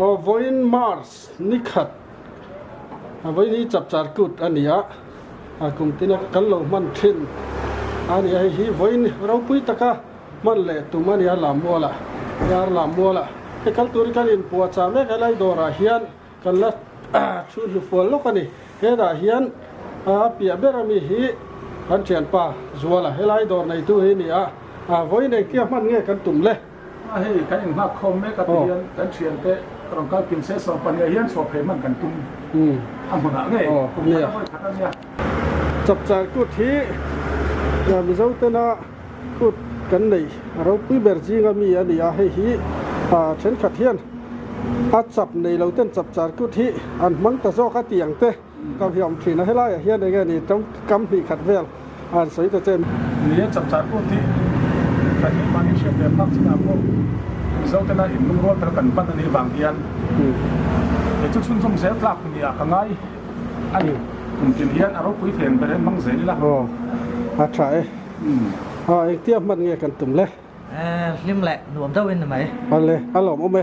Aw vawiin March ni khat a vawiin hi chapchar kut a ni a, a kum tina kan lo hman thin a ni a, hei hi vawiin ropui taka hman leh tum a ni a Lammualah, Yar Lammualah hei kal turin kan inpuahchah mek helai dawrah hian kan la chhun hnufual lawk a ni. Hetah hian a piah ber ami hi kan thianpa Zuala helai dawr neitu hi a ni a, vawiin engtia hman nge kan tum le? A hei kan inghak khawm mek a ti hian kan thiante rawn kal kim se sawm pahnih ah hian chhuah phei hman kan tum a hmunah ngei kum khat a vawi khat a nia. Chapchar kut hi Mizo tena kut kan neih a ropui ber zinga mi a ni a, hei hi thenkhat hian a chap nei lo ten chapchar kut hi an hmang ta zawk a tih ang te ka hre awm thin a, helaiah hian enge ni kam hnih khat vel an sawi ta che. Ni e, chapchar kut hi kan nih mahni hriat ve phak chinah pawh Mizo tena in lungrual taka kan hman a nih vang hian kei chu chhunzawm zel tlak nia ka ngai a ni. Kum tin hian a ropui thei ang ber hian hmang zel ila. Aw, a tha e. Aw, engtia hman nge kan tum le? Hlim leh nuam deuhin ni mai. Awle, a lawmawm e.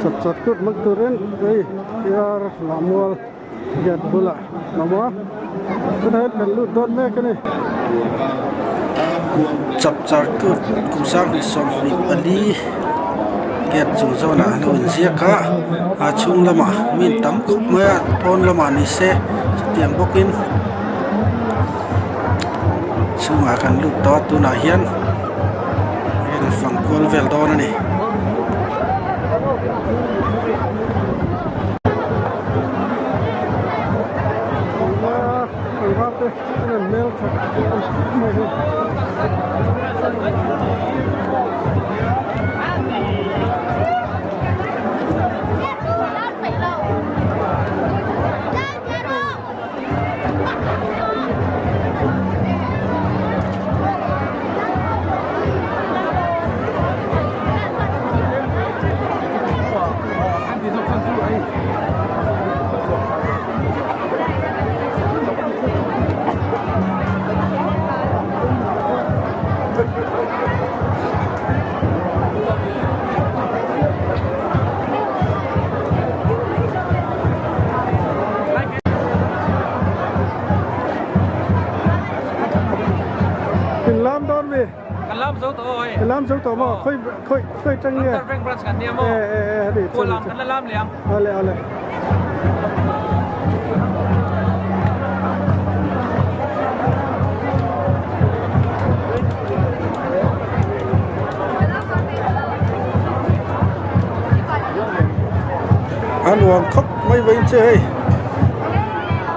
Chawt chawt kut mak turin hei ar lammual gate bulah a awm a, tunah hian kan lut dawn mek a ni. Chapchar kut kum 2024 gate chung zawnah a lo inziak a, a chhung lamah mi tam khawp mai a pawn lamah ni se chutiang bawkin. Chhungah kan lut tawh a tunah hian heng fang kual vel dawn a ni. In lam dawn mi? Kan lam zo tawh aw hei. In lam zo tawh maw? Khawi khawi khawi tang nge? Bank branch kan nia maw? E e e hei Khual lam kan la lam leh ang. Ale ale. A nuam khawp mai vawiin che hei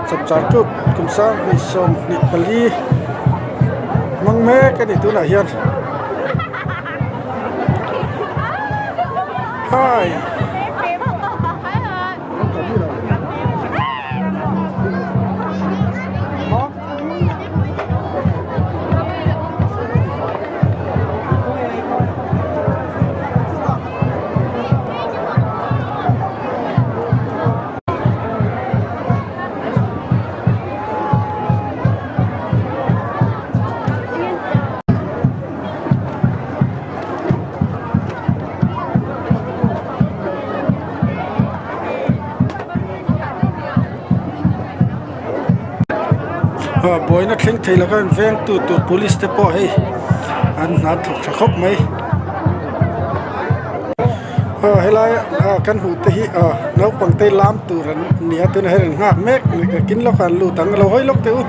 chapchar tut kum 2024 hmang mek a ni tunah hian hai. Buaina thleng thei lova an veng tu tur police te pawh hei an hna thawk tha khawp mai aw helai ah kan hmuh te hi aw naupang te lam tur an ni a tunah hian an nghak mek kin lawk ah an lut ang a lo hawi lawk teh u.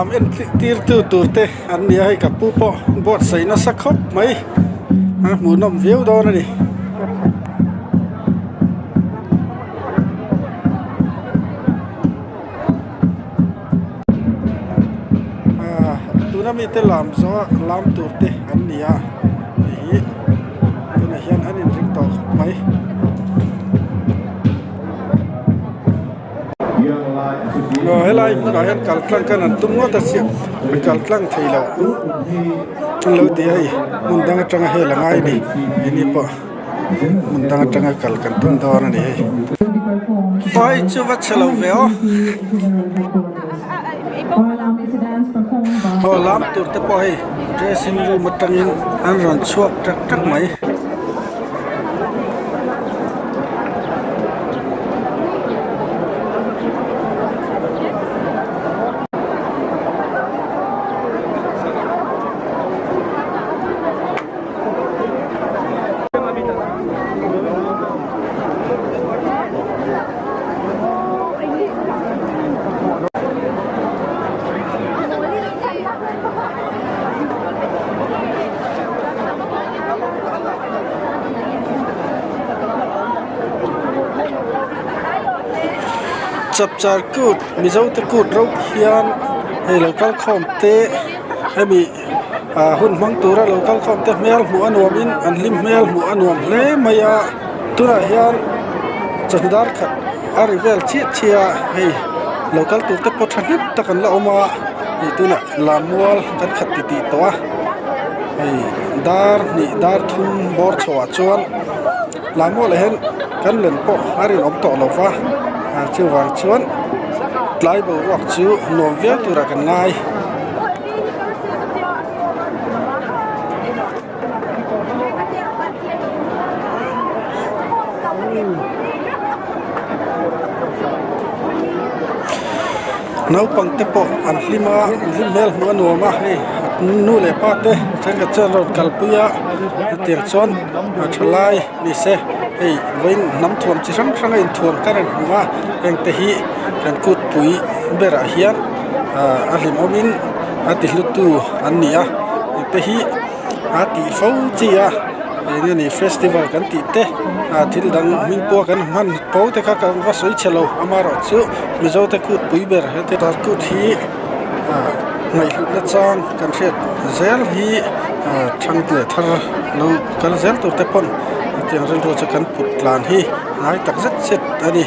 Lam en tir tu tur te an ni a hei ka pu pawh buatsaih nasa khawp mai a hmuhnawm viau dawn a ni. Ahh tuna mite lam zawh a lam tur te an ni a hei hi tunah hian an inring tawh khawp mai. Aw helai hmunah hian kal tlang khan an tum ngawt a siam a kal tlang thei lo an lo ti a hei hmun dang atanga hel a ngai a ni keini pawh hmun dang atanga kal kan tum dawn a ni hei. Aw hei chu va chhe lo ve aw. Aw lam tur te pawh hei dressing room atangin an rawn chhuak ṭak ṭak mai. Chapchar kut mizo te kut rauh hian hei lo kal khawm te hemi ah hun hmang tura lo kal khawm te hmel hmuh a nuam in an hlim hmel hmuh a nuam hle mai a tunah hian chawhnu dar khat a ri vel chiah chiah a hei lo kal tur te pawh thahnem tak an la awm a hei tunah lammual kan khat titih tawh a hei dar hnih dar thum bawr chhoh ah chuan lammual ah hian kan len pawh a rinawm tawh lo va ah chuvang chuan tlai boruak chu nuam viau turah kan ngai. Naupang te pawh an hlim a an hlim hmel hmuh a nuam a hei nu leh pa te thenkhat chuan an rawn kalpui a hetiang chuan a thalai ni se hei vawiin hnam thuam chi hrang hrang a inthuam kar an hmu a heng te hi kan kutpui berah hian ahh a hlimawm in a ti hlu tu an ni a heng te hi a tih fo chi a eng nge ni festival kan tih te ah thil dang hming pawh kan hman fo te kha ka va sawi chhe lo amaherawhchu mizo te kut pui ber heti tar kut hi ah ngaihhlutna chang kan hriat zel hi ah thang leh thar lo kal zel tur te pawn hetiang rilru chu kan put tlan hi ngai tak zet zet a ni.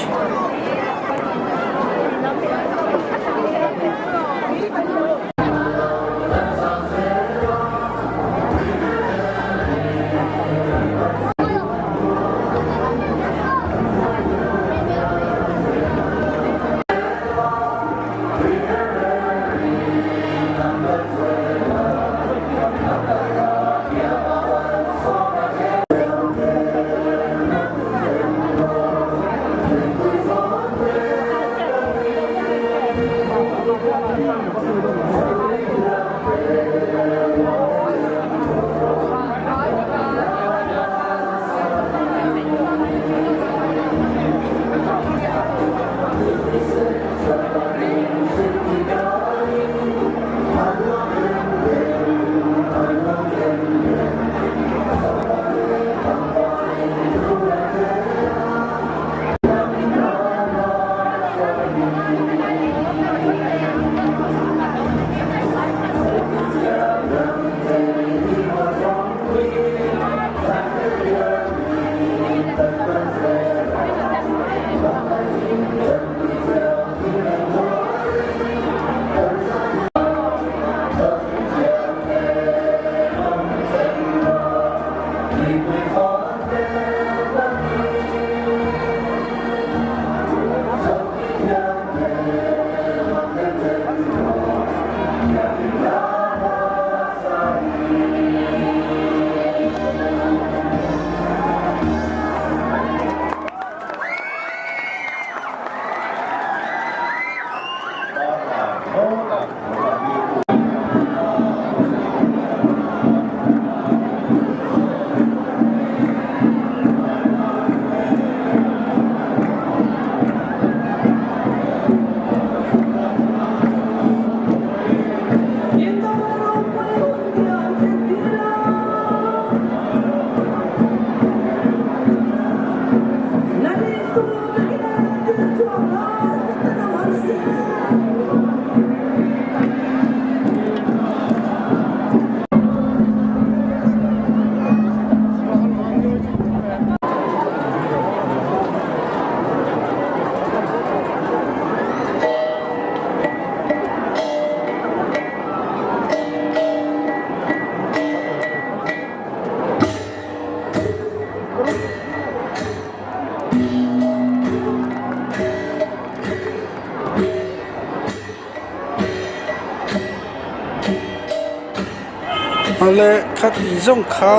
Awle khati zawng kha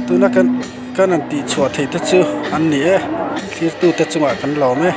tuna kan kan han tih chhuah theih te chu an ni e thlir tute chungah kan lawm e.